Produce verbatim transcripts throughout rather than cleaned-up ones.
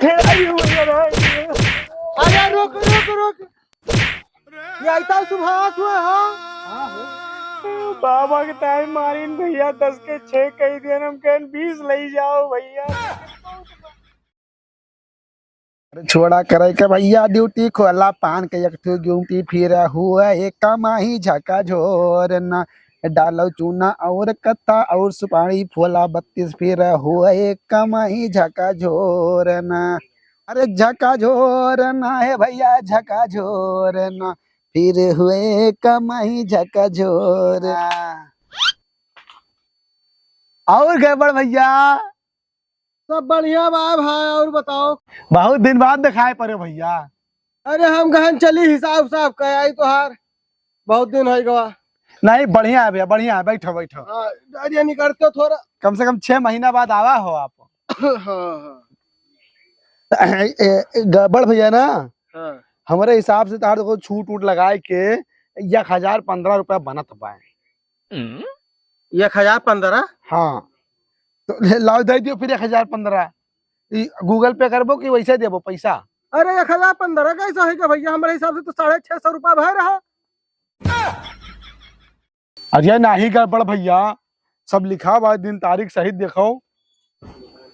अरे रुक, रुक, रुक। ये ऐसा सुभाष हुआ, हाँ? बाबा के ताई मारिन भइया, दस के छह कहि दियन, हम कहन बीस लइ जाओ भइया। अरे छोड़ा करे के भइया ड्यूटी, खोला पान के एक ठो गुमटी, फिर हुआ एक कमाही झका झोर ना। डालो चूना और कत्था और सुपारी, फोला बत्तीस, फिर हुआ एक कमाही झका झोर ना। अरे झका झोर ना है भइया, झका झोर ना, फिर हुए कमाही झका झोर ना। और गड़बड़ भइया? सब बढ़िया बा भाई, और बताओ? बहुत दिन बाद दिखाई पड़े भइया। अरे हम कहन चली हिसाब साब कर आई तोहार, बहुत दिन होइ गवा। नहीं, बढ़िया है भइया, बढ़िया है, बैठो, बैठो। हाँ, अरे निकलते थोड़ा। कम से कम छह महीना बाद आवा हो आप। हाँ, हाँ। ए, ए, गड़बड़ भइया ना, हाँ। हमरे हिसाब से तोहार देखो छूट वूट लगाए के एक हजार पन्द्रह रुपया बनत बा। एक हजार पन्द्रह? हाँ। तो ले, लाओ, दे दियो फिर एक हजार पन्द्रह। ई Google Pay करबो कि वैसे देबो पैसा? अरे, एक हजार पन्द्रह कैसे होइगा भइया? हमरे हिसाब से तो साढ़े छह सौ रुपया भय रहा। अरे नाही गड़बड़ भइया, सब लिखा बा, दिन तारीख सहित देखो।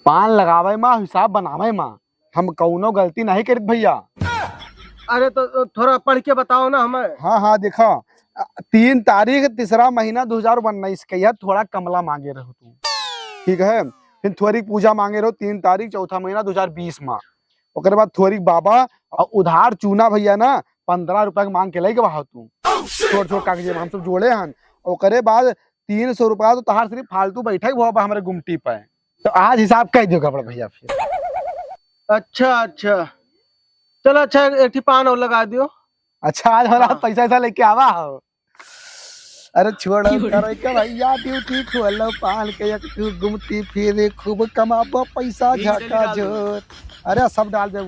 पान लगावे मा, हिसाब बनावे मा, हम कौनो गलती नहीं करित भइया। अरे तो थोड़ा पढ़ के बताओ ना हमें। हाँ, हाँ, देखा, तीन तारीख, तीसरा महीना, दो हजार उन्नीस के, यह थोड़ा कमला मांगे रहो तू, ठीक है? फिर थोड़ी पूजा मांगे रहो तीन तारीख, चौथा महीना, दो हजार बीस मा। ओकरे बाद थोड़ी बाबा और उधार चूना भइया ना, पन्द्रह रुपया के मांग के लेके बहा तू। छोट छोट कागजे में हम सब जोड़े हन। ओकरे बाद तीन सौ रुपया तो तहार सिर्फ फालतू बैठे हुआ बा हमरे गुमटी पे। तो आज हिसाब कह दियो गड़बड़ भइया फिर। अच्छा, अच्छा। चलो, अच्छा, एक ठी पान और लगा दियो। अच्छा, आज हमारा हाँ। पैसा ऐसा लेके आवा हो। अरे छोड़ो करे के भइया ड्यूटी, खोलो पान के एक ठो गुमटी, फिर खूब कमाबो पैसा झका झोर। अरे सब डाल दे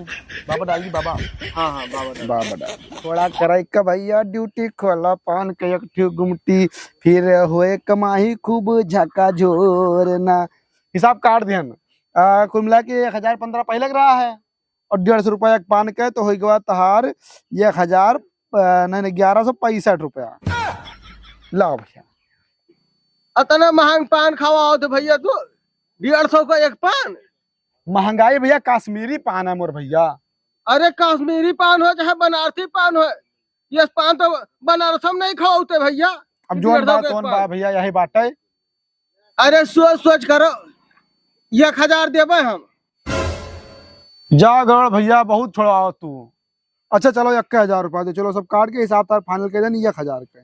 बाबा, डाल दी बाबा। हाँ, हाँ, बाबा डाल। बाबा डाल। छोड़ा करे के भइया ड्यूटी, खोलो पान के एक ठो गुमटी, फिर होए कमाही खूब झका झोर ना। हिसाब काट दिहन। आ, कुल मिला के एक हजार पन्द्रह पहले के रहा है। और डेढ़ सौ रुपया एक पान के, तो होइ गवा तहार एक हजार, अ, नहीं, नहीं, ग्यारह सौ पैंसठ रुपया। लाओ भइया। अतना महंग पान खावा आवत भइया तू, डेढ़ सौ का एक पान? महंगाई भइया, कश्मीरी पान है मोर भइया। अरे कश्मीरी पान हो चाहे बनारसी पान हो, ये पान तो बनारस में नहीं खावा होते भइया। अब जोन डेढ़ सौ बात का एक कौन पान। बा भइया, यही बात है। अरे सोच सोच करो, एक हजार देबे हम। जा गड़ भइया, बहुत छोड़वाओ तू। अच्छा चलो, एक हजार रुपया दे, चलो सब काट के हिसाब तार फाइनल कर देनी एक हजार के।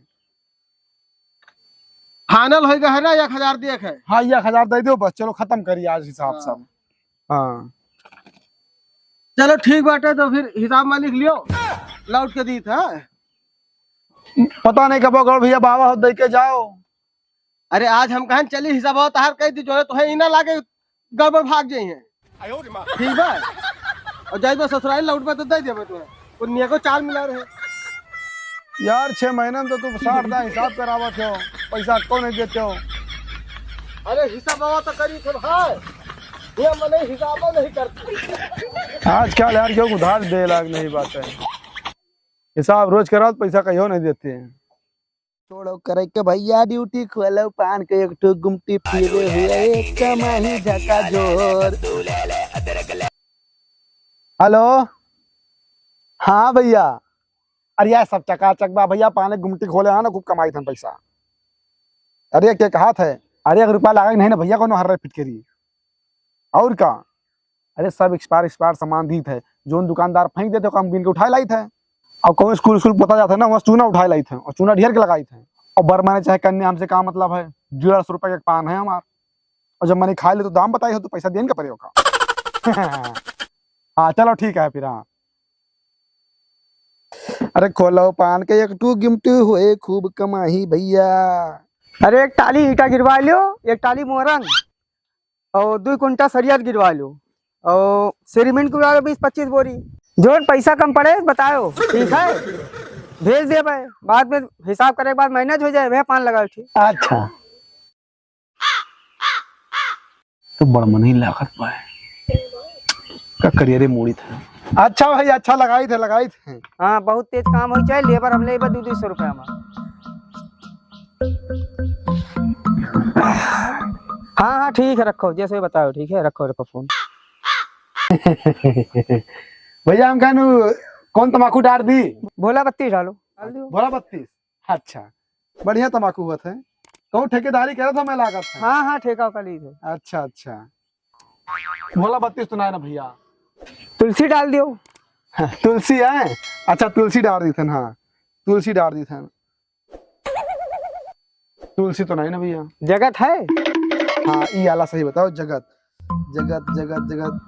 फाइनल होइ गए है ना, एक हजार देख है। हाँ, एक हजार दे दो बस, चलो खत्म करिए आज हिसाब हाँ। सब। हाँ। चलो ठीक बाटे, तो फिर हिसाब में लिख लियो, लौट के दीत है। पता नहीं कब गड़ भइया बाबा हो दे के जाओ। अरे आज हम कहन चली हिसाब तहार कह दी, जो है तोहे ई ना लागे गड़बड़ भाग जाई है। ठीक बा? और जाइबे ससुराल लौटबे तो दे देबे तोहे। कुल नियको चाल मिला रहे। यार छह महीना में तो तू साठ दा हिसाब करावत हो, पैसा को नहीं देते हो। अरे हिसाब बाबा तो करी थे भाई, ये मने हिसाब नहीं करते। आजकल यार क्यों उधार दे लाग नहीं बात है, हिसाब रोज कराओ पैसा कहियो नहीं देते हैं। छोड़ो करे के भइया ड्यूटी, खोलो पान के एक ठो गुमटी, फिर हुए कमाही झका झोर। हेलो, हाँ भइया, अरे यार सब चकाचक बा भइया, पान के गुमटी खोले हैं ना, खूब कमाई थन पैसा। अरे के कहा थे, अरे एक रुपया लागे नहीं ना भइया, कोनो हर्रे फिटकरी। और का? अरे सब एक्सपायर, एक्सपायर सामान दीत है, जोन दुकानदार फेंक देते, ओका हम गिन के उठाए लाइत है। और कौन स्कूल, स्कूल पता जाता है ना, वहाँ चूना उठाए लाइत है और चूना ढेर के लगाइत है। और बर माने चाहे कन्या, हमसे का मतलब है, डेढ़ सौ रुपया के पान है हमार। और जब मैंने खा ले तो दाम बताई हो तो पैसा देन का पड़े ओका। हाँ चलो ठीक है फिर, हाँ। अरे खोलो पान के एक ठो गिमटी होए खूब कमाही भइया। अरे एक टाली ईंटा गिरवा लियो, एक टाली मोरंग और दो कुंटा सरिया गिरवा लियो और सीमेंट गिरवा लियो बीस पच्चीस बोरी। जोन पैसा कम पड़े बताओ, ठीक है, भेज देबे, बाद में हिसाब करे के बाद मैनेज हो जाए, वह पान लगाओ ठीक। अच्छा। तो बड़ मन ही लागत बा। का करिया रे, मूड़ी था। अच्छा भाई, अच्छा लगाई थे, लगाई थे। हाँ, बहुत तेज काम होइ चाहे, लेबर हम लेबे दू दू सौ रुपया में। हाँ, हाँ, ठीक है, रखो, जैसे बताओ, ठीक है, रखो, रखो फोन। भैया, हम कहनु, कौन तमाकू डार दी? भोला बत्तीस डालो। डाल दियो। भोला बत्तीस? अच्छा, बढ़िया तमाकू होत है। कहूँ ठेकेदारी करत हो, मैं लागत है। हाँ, हाँ, ठेका का ली थे। अच्छा, अच्छा। भोला बत्तीस तो ना है ना भैया? तुलसी डाल दियो। तुलसी है? अच्छा, तुलसी डार दी थन, हाँ, तुलसी डार दी थन। तुलसी तो नहीं ना भैया। जगत है? हाँ, ई आला सही बताओ, जगत, जगत, जगत, जगत।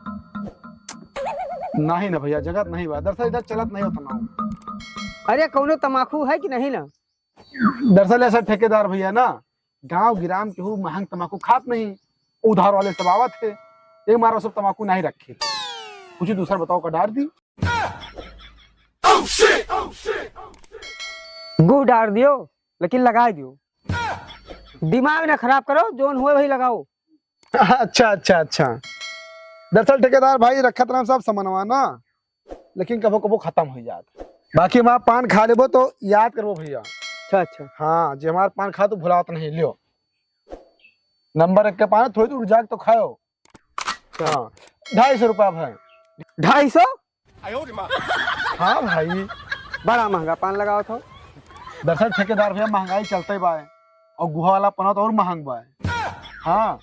नहीं ना भैया, जगत नहीं बा। दरअसल इधर चलत नहीं होता ना। अरे, कौनो तमाकू है कि नहीं ना? दरअसल ऐसा ठेकेदार भैया ना, गांव गिराम केहू महंग तमाकू खात नहीं, उधार वाले सब आवत है, एक मारा सब तमाकू नहीं रखे। कुछ दूसरा बताओ का डार दी। गुह डार दियो, लेकिन लगाए दियो। दिमाग ना खराब करो, जोन होए वही लगाओ। अच्छा, अच्छा, अच्छा। दरअसल ठेकेदार भाई, रखत रहन सब समनवा ना, लेकिन कबो कबो खत्म हो जात। बाकी हमार पान खा लेबो तो याद करबो भैया। अच्छा, अच्छा। हाँ, जे हमार पान खा तो भुलात नहीं लियो। नंबर एक के पान, थोड़ी दूर जाके तो खायो। हाँ, ढाई सौ रुपया भाई। ढाई सौ? हाँ भाई। बड़ा महंगा पान लगावत हो। दरअसल ठेकेदार भैया, महंगाई चलते बा, और गुहा वाला पनवा तो और महंग बा। हाँ,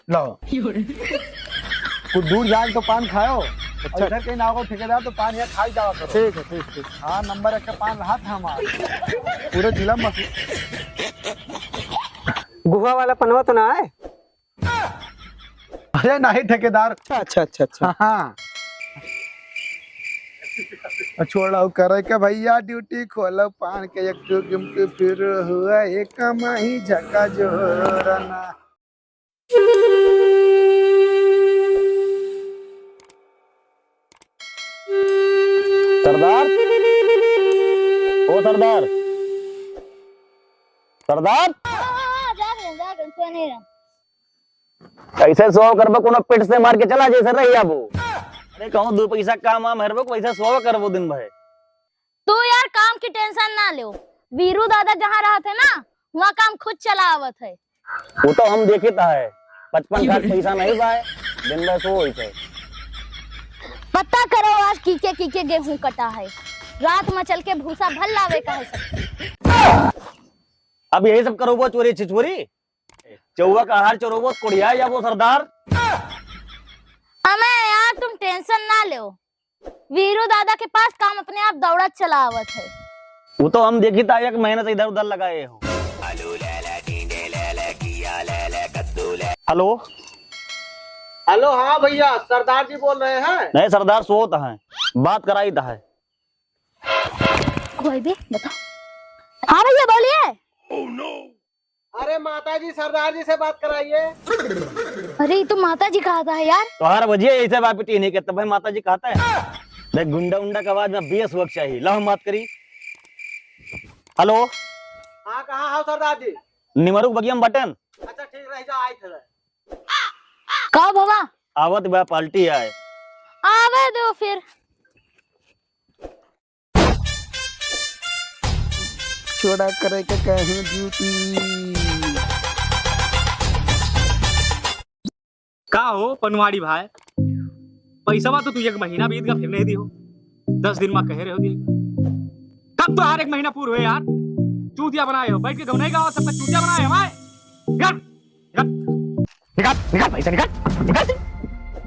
लो। कुछ दूर जाके तो पान खायो। अच्छा। और इधर कहीं ना हो ठेकेदार, तो पान यहाँ खा ही जावा करो। ठीक है, ठीक, ठीक। हाँ, नंबर एक का पान रहा था हमारा। पूरे जिला में। गुहा वाला पनवा तो ना है? अरे नहीं ठेकेदार। अच्छा, अच्छा, अच्छा। हाँ, हाँ। छोड़ो करे के भैया ड्यूटी, खोलो पान के एक ठो गुमटी फिर हुआ, एक कमाई झका जोरना। सरदार, ओ सरदार, सरदार। हाँ, हाँ, जाग रहे, जाग रहे, सो नहीं रहा। कैसे सो करबो, कोनो पेट से मार के चला जैसे रह जाबो। अरे कहूँ दो पैसा काम वाम हेरबो, कैसे सो करबो दिन भर। तू यार काम की tension ना लेओ, वीरू दादा जहाँ रहत है ना, वहाँ काम खुद चला आवत है। वो तो हम देखित है, पचपन साठ पैसा नहीं पाए, दिन भर सो होइत है। पता करो आज कीके कीके गेहूं कटा है, रात में चल के भूसा भर लावे का है सब। अब यही सब करोबो चोरी छिछोरी, चौवा का आहार चोरोबो कोढ़िया जाबो सरदार। अमे यार तुम tension ना लेओ, वीरू दादा के पास काम अपने आप दौड़त चला आवत है। वो तो हम देखित है, एक महीना से इधर उधर लगाए हो। हेलो। हेलो, हाँ भैया, सरदार जी बोल रहे हैं? नहीं, सरदार सोत हैं, बात कराइत है। कोई भी बता। हाँ भैया, बोलिए। अरे माता जी, सरदार जी से बात कराइए। अरे, ये तो माता जी कहा था यार। तोहार बजिया ऐसे बाप बेटी नहीं कहता भाई, माता जी कहता है। देख, गुंडा उंडा के आवाज में बेस वक्त चाहिए। ला हम बात करी। हेलो। हाँ, कहाँ हो सरदार जी? निमरुक बगिया में बटन। अच्छा, ठीक रह जा, आई थे। का भवा? आवत बा, पार्टी आए। आवे दो फिर। छोड़ा करे के कहीं ड्यूटी। का हो पनवाड़ी भाई, पैसवा तो तू एक महीना बीत गया, फिर नहीं दियो। दस दिन में कहे रहो दिए। कब तोहार एक महीना पूर हुए यार? चूतिया बनाए हो, बैठ के गौनई गावा, सबका चूतिया बनाए हो भाई। यार, निकाल, निकाल, निकाल पैसा, निकाल, निकाल।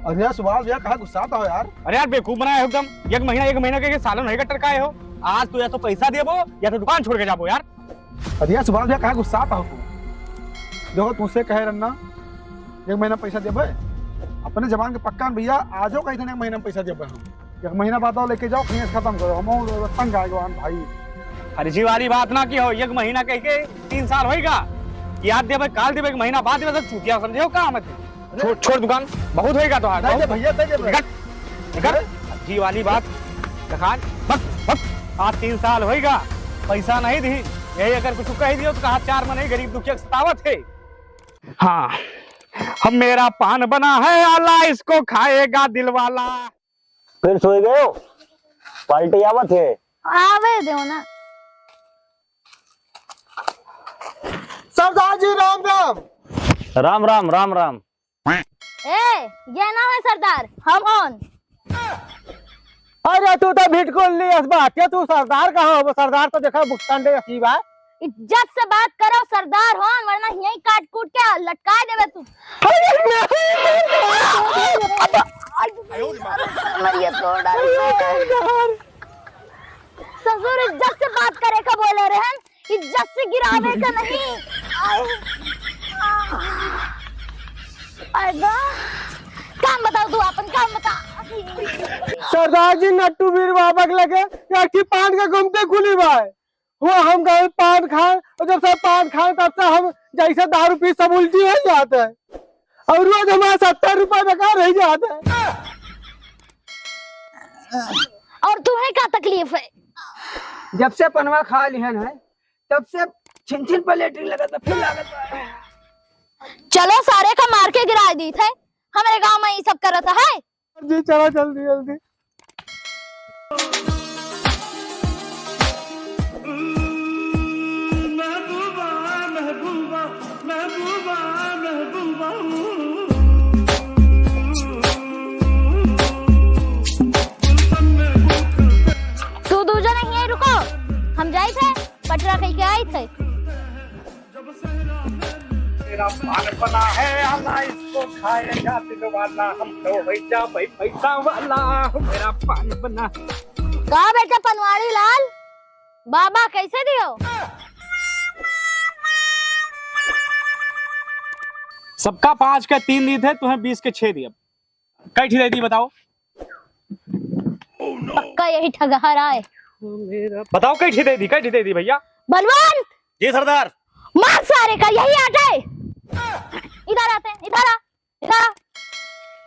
अरे यार, सुभाष भैया, कहाँ गुस्सात हो यार? अरे यार, बेवकूफ बनाए हो एकदम। एक महीना, एक महीना के, के सालों नहीं कट्टर काहे हो? आज तो या तो पैसा देबो, या तो दुकान छोड़ के जाबो यार। अरे यार, सुभाष भैया, कहाँ गुस्सात हो तू? देखो, तुझसे कहे रहना, एक महीना पैसा देबे। अपने जबान के पक्का न भैया, आजो कही थे, एक महीना में पैसा देबे हम। एक महीना बाद और लेके जाओ, केस खत्म करो, हम और तंग आए गए भाई। फर्जी वाली बात ना की हो, एक महीना कह के तीन साल होइगा। याद देबे, काल देबे, एक महीना बाद देबे, सब चूतिया समझे हो का मत। छोड़, छोड़ दुकान, बहुत होइगा तो। नहीं दे भैया, दे दे। निकल, निकल। अरे। फर्जी वाली बात। दिखान, बस, बस। आज तीन साल होइगा, पैसा नहीं दी। यही अगर कुछ कह दियो तो कहा चार मनई गरीब दुखिया के सतावत है। हाँ, हम, मेरा पान बना है आला, इसको खाएगा दिल वाला। फिर सोई गयो? पार्टी आवत है। आवे देउ ना। सरदार जी, राम राम। राम राम, राम राम। ए, ये ना है सरदार, हम हन। अरे तू तो भिटकुल ली अस बाटे, तू सरदार कहाँ हो? सरदार तो देखा बुकटंडे असी बा। इज्जत से बात करो, सरदार हन, वरना यहीं काट कूट के लटकाए देबे तू। अरे नहीं। मरिया तोड़ डाली। सरदार। ससुर, इज्जत से बात करे का बोले रहन, इज्जत से गिरावे का नहीं। आए। आए बा। काम बताओ तू, आपन काम बता। सरदार जी, नट्टू बीर बाबा के लगे एक ठे पान का गुमटी खुली बा। वो हम गए पान खाए, और जब से पान खाए तब से हम जैसे दारू पी सब उल्टी होइ जात है, और रोज हमारा सत्तर रुपया बेकार होइ जात है। और तुम्हें का तकलीफ है? जब से पनवा खा लिहन है, तब से छिन छिन पर लेटरिन लगत है, फिर लागत है। चलो सारे का मार के गिराए दीत है, हमरे गाँव में ई सब करत है। जी, चला जल्दी, जल्दी। तू दू जने हियाँ रुको, हम जाइत है, पटरा कइके आइत है। मेरा पान बना है आला, इसको खाएगा दिल वाला, हम तो होइ जा भाई पैसा वाला, मेरा पान बना। का बेटा पनवारी लाल, बाबा कैसे दियो? सबका पाँच के तीन दी थे, तुम्हें बीस के छह दिए। कै ठी दे दी बताओ? पक्का यही ठगहर आए। बताओ कै ठी दे दी, कै ठी दे दी भैया? बलवंत! जी सरदार। मार सारे का, यही आटे। इधर आते हैं, इधर आ, इधर आ।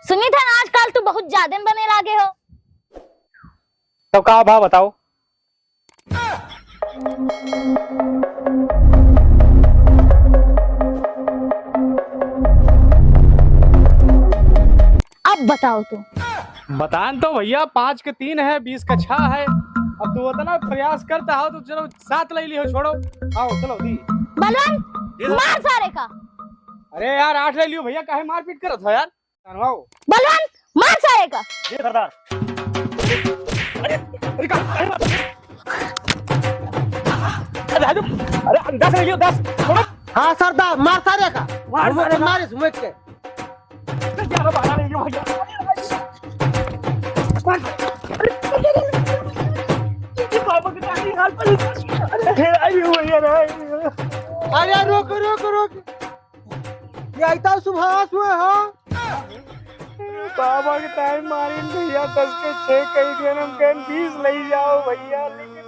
सुनी था ना आजकल तू बहुत ज्यादा बने लागे हो। तो का भाव बताओ? अब बताओ तू। बतान तो भैया, पाँच के तीन है, बीस का छह है। अब तू उतना प्रयास करता हो तो चलो सात ले लियो, छोड़ो। आओ चलो दी। बलवंत, जी सर। मार सारे का। अरे यार, आठ ले लियो भैया, काहे मारपीट करत हो यार? बनवाओ। बलवंत, मार सारे का। जी सरदार। अरे, अरे का, अरे बाप रे। अरे राजू, अरे दस ले लियो, दस। छोड़ो। हाँ सरदार, मार सारे का। मार हम सारे का। मारे समझ के। अरे ग्यारह बारह ले लियो भैया। मार। अरे, अरे, अरे, अरे, बाबा के दाढ़ी हाथ पर। अरे, अरे भैया रे। अरे रुक, रुक, रुक। ये आइता सुभाष हुए, हाँ? बाबा के टाइम मारिन भैया, दस के छह कही दिया, हम कहन बीस ले जाओ भैया, लेकिन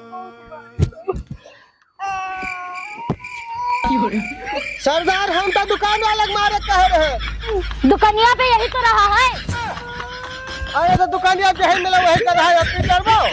सरदार, हम तो दुकान वाला के मारे कहे रहे। दुकानिया पे यही तो रहा है। अरे तो दुकानिया पे है मिला, वही कर रहा है, अपनी करवाओ।